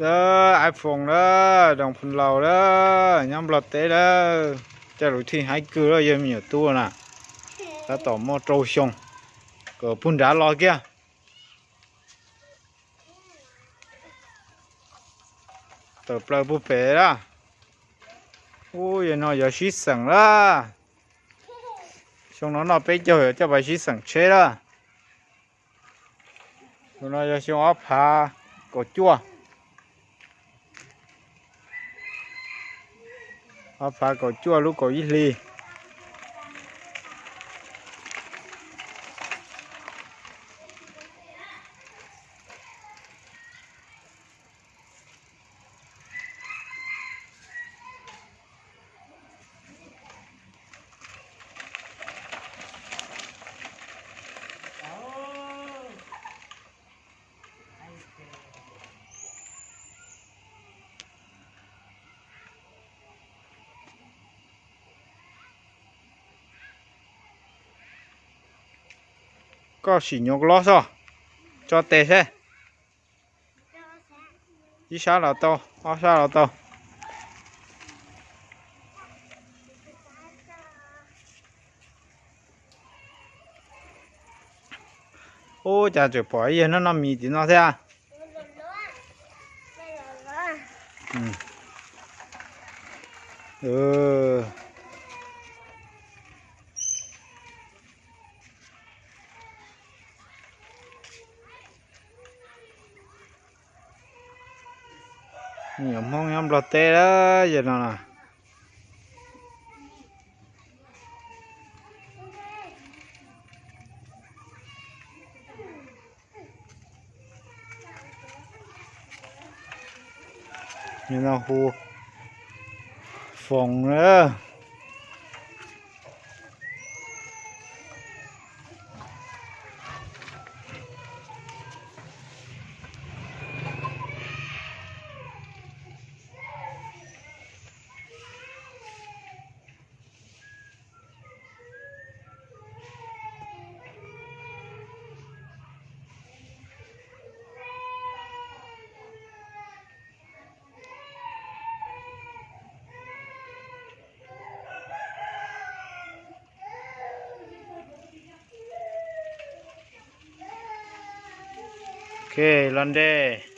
Lawm, iPhone lawm, Doom Phoo Laus lawm, nyob Nplog teb lawm. Coj lus thij haib kawg lawm, yog me nyuam tub na, tab tom muaj rau xyoo, kom puag nrad los kiag. Tawm plaws puag pem lawm. Ub, yog no yog sib xeem lawm. Xyoo no noj peb caug yuav coj pais sib xeem tsheb lawm. Xyoo no yog xyoo ob phav kaum cuaj. Ob phav kaum cuaj lub kaum ib hli. Koj sim nyuam los xwb, tso tes seb. Ib sab los tau, ob sab los tau. Ub, cas tseem pom ib yawg noj noj mis tim no thiab. Me nyuam Hmoob nyob Nplog teb lawm yog no na. Hu foos na. Ok, los ntej.